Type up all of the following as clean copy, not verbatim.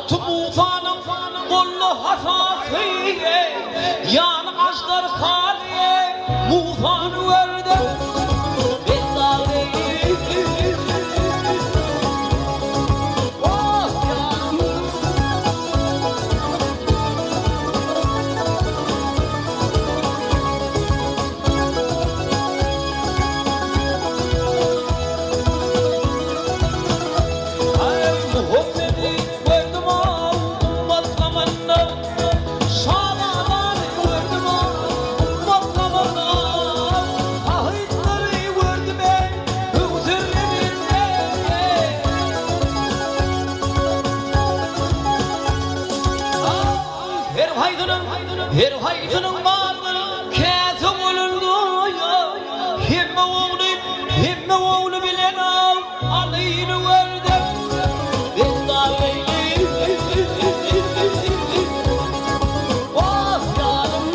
Alty Musanyň goluna hasasy, Ýany aždarhaly Musany gördüm. Wah, ýarym! Aý, Muhammedi gördüm-ow ummat gamynda, Şazadany gördüm-ow ummat gamynda, Sahytlary gördüm-eý Köwser deminde. Her haýsynyň, her haýsynyň bardyr käse golunda, Hemme ogly, hemme ogly bilen-ow Alyny gördüm. Wah, ýarym.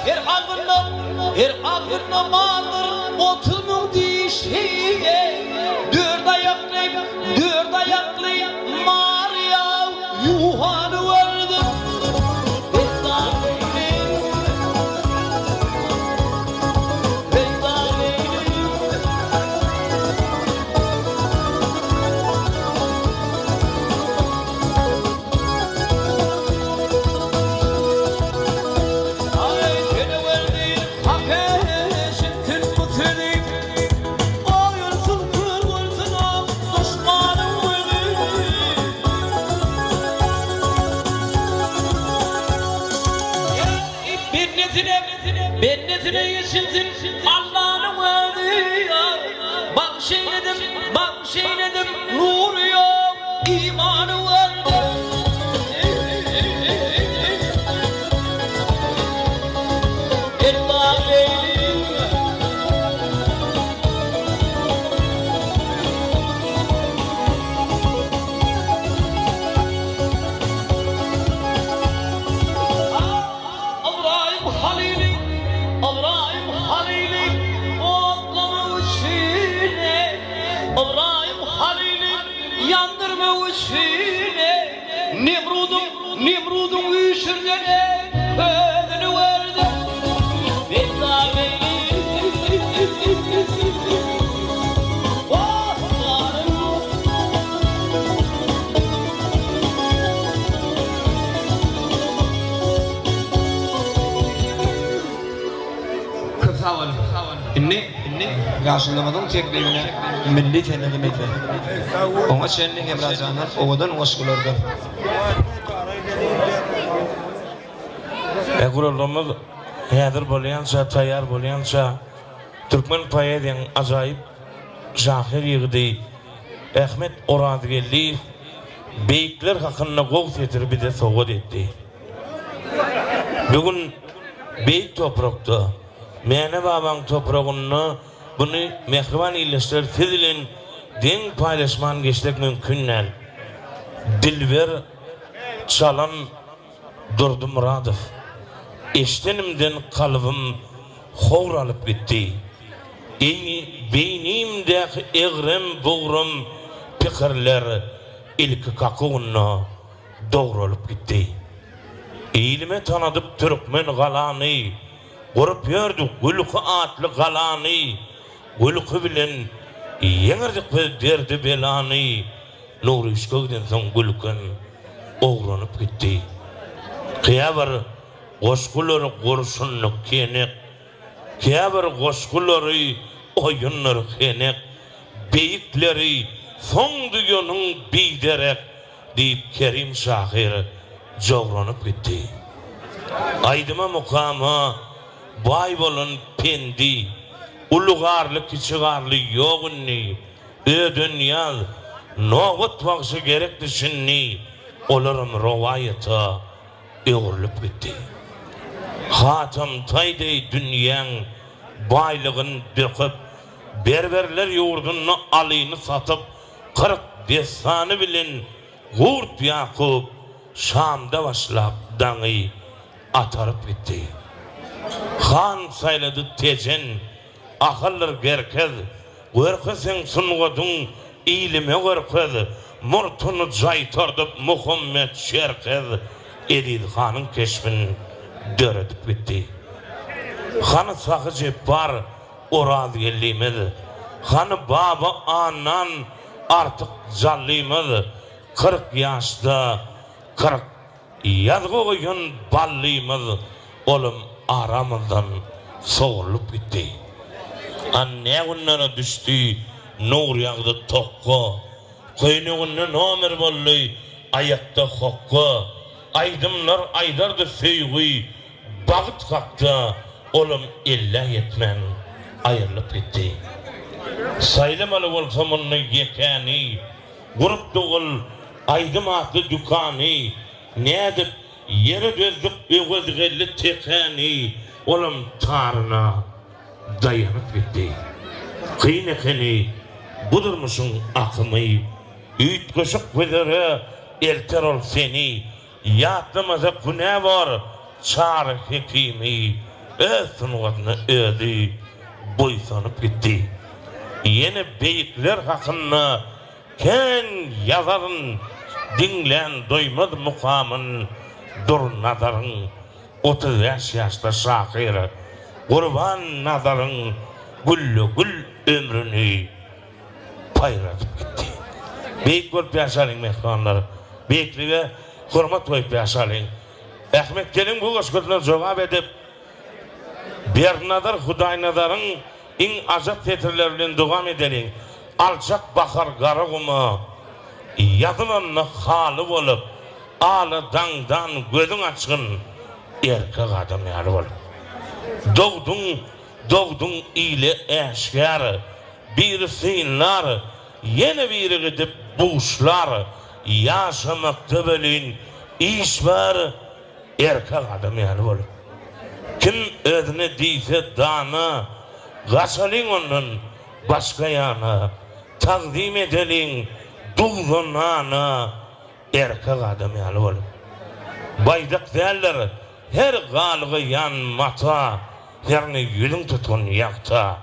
Her agzynda, her agzynda bardyr 30 müň dişi. Dört aýakly, dört aýakly Mariýa Ýuhany gördüm. Aý, Peleweldi, hak eşitsin bu sözi, Goýulsyn, kör bolsun-a duşmanyň gözi. Eý, bendesine, bendesine eşitsin Allanyň özi, Bagş eýledim, bagş eýledim, nury ýok, imany gördüm. Ybraýym Halyly, Ybraýym Halyly otlamak üçin, Ybraýym Halyly ýandyrmak üçin, Nemrudyň, Nemrudyň üýşürden közüni gördüm. Wah, ýarym! Köp sag boluň. Indi ýaşulymyzyň teklibine milli senedimizde oňa çenli Hemra jandan owadan goşgulardan. Guralymyz häzir bolýança, taýýar bolýança türkmen poeziýanyň ajaýyp şahyr ýigidi Ahmet Orazgeldiýew beýikler hakynda gowy setiri bize sowgat etdi. Bu gün beýik toprakda, Mäne babaň topragynda buny mähriban ildeşler siz bilen deň paýlaşman geçsek mümkin däl. Dilber çalan Durdy Myradow. Eşdenimden kalbym howr alyp gitdi. Eý, beýnimdäki egrem-bugram pikirler ilki kakuwynda dogralyp gitdi. Ilime tanadyp türkmen galany, Gurup ýördük gülki atly galany, Gülki bilen ýeňerdik biz derdi-belany, Nury Yşka gidensoň gülkem owranyp gitdi. Käbir goşgulary gurşunly kenek, Käbir goşgulary oýundyr henek, Beýikleri soň duýanyň biderek, Diýip Kerim şahyr jogranyp gitdi. Aýdyma mukama. Baý bolan pendi. Uly garly, kiçi garly ýok indi. Ödenýaz, Nobat bagşy gerekdi şindi, olaram rowaýata öwrülip gitdi. Hatam Taý deý dünýäň baýlygyn döküp, berberler ýurdunda Alyny satyp, 40 dessany bilen Gurt Ýakup Şamda başlap daňy ataryp gitdi. Han saýlady Tejen, Ahaldyr Gerkez, Görkez seň sungatyň ilime görkez, Murtuny jaýtardyp Muhammet Çerkez, Eziz hanyň keşbin döredip gitdi. Hany Sahy Jepbar Orazgeldimiz, hany Baba Annan Artyk Jallymyz, 40 ýaşda 40 Ýazgy goýan ballymyz olam aramyzdan sogrulyp gitdi. A nä günlere düşdi Nurýagdy tokga. Köýneginde nomer boldy, aýakda hokga. Aýdymlar aýdardy söýgi, bagt hakda, olam ellä ýetmän aýrylyp gitdi. Saýlamaly bolsa munda ýekäni, Gurupdy ol aýdym atly dükany, Nädip ýere dözdük Öwezgeldi tekäni, Olam taryna daýanyp gitdi. Kyn ekeni bu durmuşyň akymy, Üýtgeşik güzere elter ol seni, Ýatlamasak günä bor Çary hekimi, Öz sungatyna özi buýsanyp gitdi. Ýene beýikler hakynda kän ýazaryn, Diňlän doýmaz mukamyn Dur Nazaryň. 35 ýaşda şahyr Gurban Nazaryň gülle-gül ömrüni paýradyp gitdi. Beýik bolup ýaşalyň mähribanlar. Beýiklige hormat goýup ýaşalyň. Ahmet gelin bu goşgusyna jogap edip, Berdinazar Hudaýnazaryň iň ajap setirleri bilen dowam edeliň, Alçak bakar gara guma, Ýazylanda haly bolup, Ala daňdan gözüň açgyn, Erkek adam ýaly bolup. Dogduň, dogduň ile äşgär, Biri synlar, ýene biri gidip buşlar, Ýaşamakda welin iş bar, erkek adam ýaly bolup. Kim özüne diýse dana, Gaçalyň ondan başga ýana, Tagzym edeliň duza nana, Erkek adam ýaly bolup. Baýdak däldir her galygy ýan mata, Herne ýüzüň tutgun ýagta.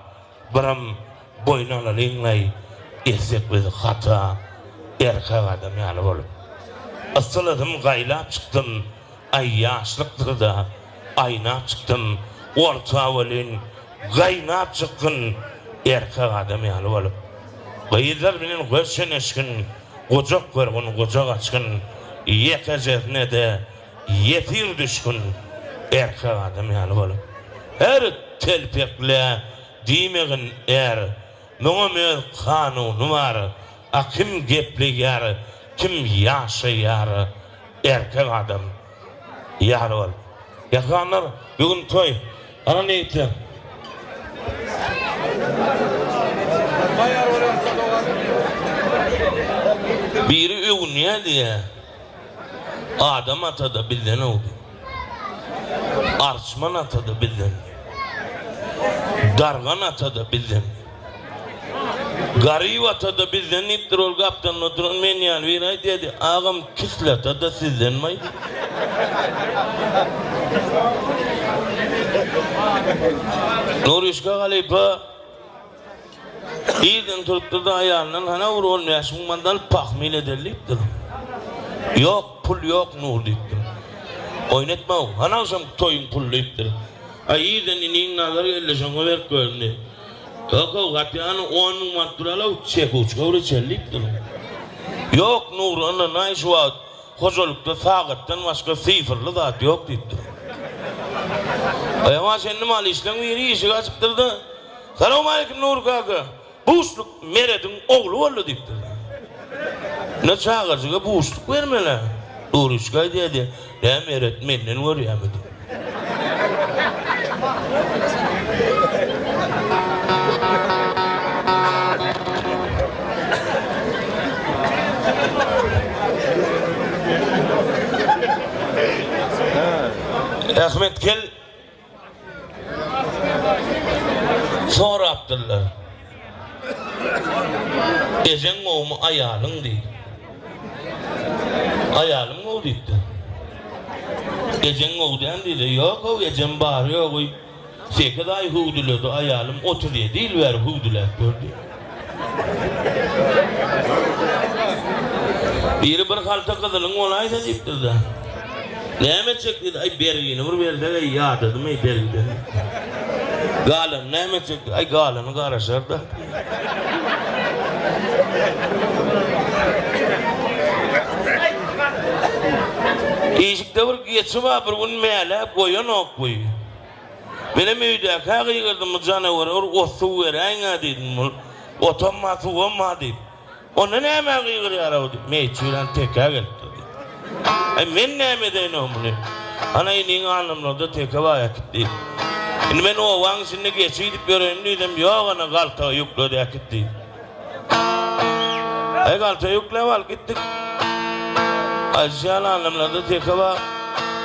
Biram boýun alalyňlaý etsek biz hata erkek adam ýaly bolup. Yssyladym gaýlap çykdym aý ýaşlykdyrda aýnap çykdym orta welin gaýnap çykgyn erkek adam ýaly bolup. Gyzlar bilen göz çeneşgin gujak görgün gujak açgyn ýekejesine-de ýesir düşgün erkek adam ýaly bolup. Her telpeklä diýmegin är, muňam öz kanuny bar, a kim gepleýär, kim ýaşaýar erkek adam ýaly bolup. Ýakanlar, bu gün toý, galan ýigitler. Biri öwünýär diýýär. Adam ata-da bizden öwdi. Arçman ata-da bizden. Dargan ata-da bizden. Garyp ata-da bizden diýipdir ol gapdalynda oturan men ýaly biri aýdýardy, Agam Kisli ata-da sizdenmi diýip. Nuryşka halypa Irden turupdyr-da aýalyndan, Hana bir 15 müň manat alyp pahmil edeli diýipdir. Ýok, pul ýok, Nur diýipdir. Oýun etme-ow, hany agşamky toýuň puly diýipdir. Aý, irden iniň Nazar geldi, şoňa berip göründi. Ýok-ow, gatýany on müň manat pul al-ow, çekuçka bir içeli diýipdir. Ýok, Nur, ynanaý şu wagt hojalykda sagatdan başga sifrli zat ýok diýipdir. Aý, şenli mal işleň biri işigi açypdyr-da, Salowmaleýkim Nury kaka. Buşluk Merediň ogly boldy diýipdir. Ine çagajyga buşluk bermeli. Nuryşka aýdýar diýýär. Nä Meret menden görýärmi diýip. Ahmet kel sorapdyrlar. Ejeň gowumy aýalyň diýip. Aýalym gowy diýipdir. Ejeň gowy däl diýdi. Ýok-ow ejem bary ýogy sekiz aý hüwdüledi, aýalym 37 ýyl bäri hüwdüläp ýör diýip. Biri bir halta gyzylyň bolaýsa diýipdir-de. Näme etjek diýdi. Aý bergini bir bersek-eý ýadadym-eý bergiden. Galanyny näme etjek diýdi. Aý galany garaşar-da. Işikde bir geçi bar, bir gün mäläp goýanok bu. Menem öýdäkä gygyrdym, bu janawere bir ot-suw beräýiň-ä diýdim. Ol, Otam bar, suwam bar diýip. Onda nämä gygyrýar-ow diýip, meýitçi bilen tekä gelipdir diýip. Aý, men näme edeýin-ow muny? Ana, iniň alnymlarda teke bar, äkit diýip. Indi men obaň içinde geçi gidip ýöreýin diýsem, ýok, ana, galtaga ýükledi, äkit diýip. Aý, galta ýükläp alyp gitdik. Aýdyşýan alnymlarda teke bar.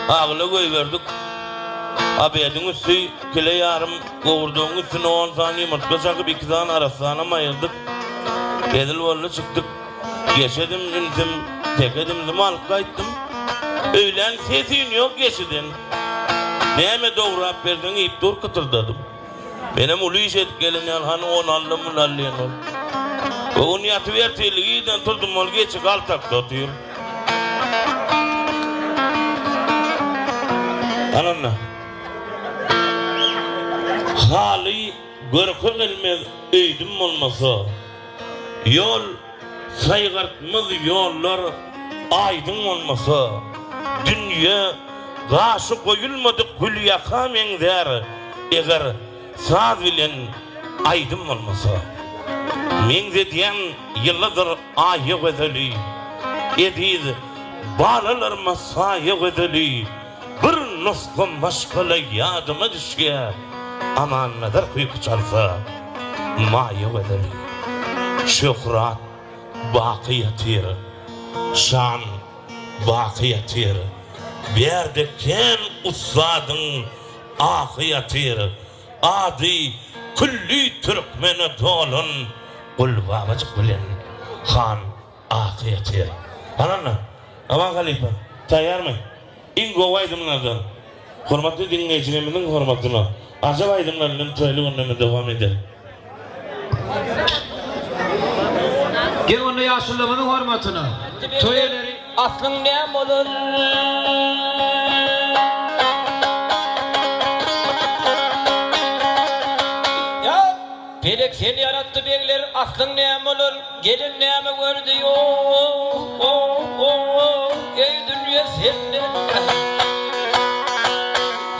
Agyla goýberdik. Obediň üsti kile ýarym, gowurdagyň üstüne on sany ýumurtga çakyp, iki sany arassanam aýyrdyk. Hezil boldy, çykdyk. Geçedim, ünsüm, tekedim, alyp gaýtdym. Öýlän sesi-üýni ýok geçiden. Näme dograp berseň iýip dur kytyrdadym. Menem uly iş edip gelen ýaly, hany ony al-da, muny al diýen bolup. O gün ýatyp ertirlik irden turdum, ol geçi galtakda otyr. Hany onda. Haly görke gelmez öýdüm bolmasa, Ýol saýgartmaz ýollar aýdyň bolmasa, Dünýe gaşy goýulmadyk gülýaka meňzär, Eger saz bilen aýdym bolmasa. Meňzedýän ýylydyr Aýa gözeli, Eziz balalarma saýa gözeli, Bir nusga maşgala ýadyma düşýär, Amannazar küýki çalsa, Maýa gözeli. Şöhrat baky ýatyr, şan baky ýatyr, Bärde kän ussadyň ahy ýatyr, Ady külli türkmene dolan Gulbabajyk bilen Han Aky ýatyr. Hany Aman halypa, taýýarmy? Iň gowy aýdymlardan. Hormatly diňleýjilerimiziň hormatyna ajap aýdymlar bilen toýly günümizi dowam ederis. Gel onda ýaşulymyzyň hormatyna toý eleri. Aslyň näme bolar? Ýa, pelek seni ýaratdy begler, aslyň näme bolar? Gelin näme gördi o-o-o-o, eý dünýe senden.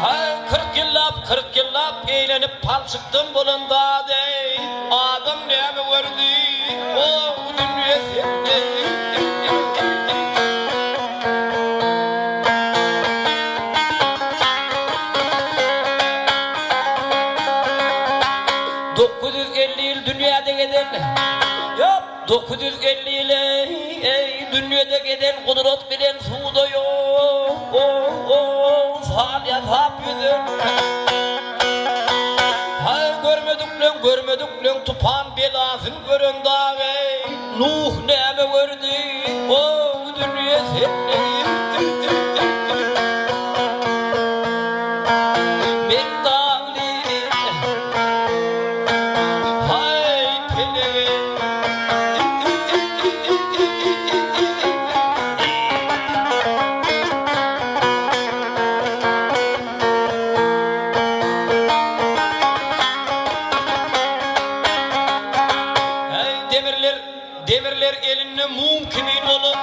Haý, 40 ýyllap, 40 ýyllap eýlenip palçykdan bolan zat eý, adam näme gördi o dünýe senden. 950 ýyl dünýäde gezen, ýok, 950 ýyl eý, dünýede gezen gudrat bilen suwda ýok, sal ýasap ýüzen. Haý, görmedikleň, görmedikleň tupan belasyn gören dag eý, Nuh näme gördi, o dünýe sende. Men dagly. Haý pelege. Haý demirler, demirler elinde mum kimin bolan.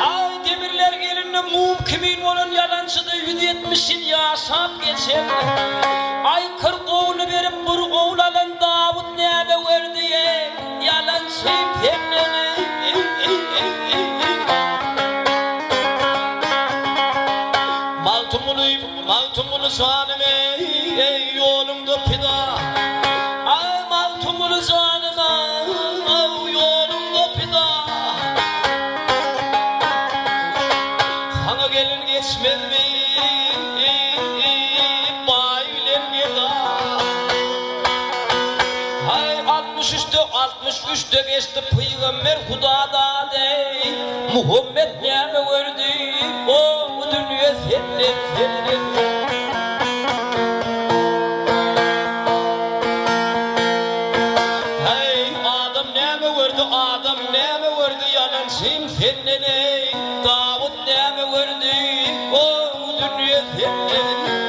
Haý demirler elinde mum kimin bolan ýalançyda 170 ýyl ýaşap geçen. Aý 40 ogly berip bir ogul alan Dawut näme gördi eý ýalançy senden. Magtymguly, Magtymguly janym eý, eý ýoluňda pida. Aý Magtymguly janym aw ýoluňda pida. Saňa. Gelen geçmezmi baý bilen geda. Haý 63-de 63-de geçdi pygamber Hudadady Muhammet näme gördi o bu dünýe senden senden. Haý adam näme gördi adam näme gördi ýalançym senden eý Dawut näme gördi o dünýe senden.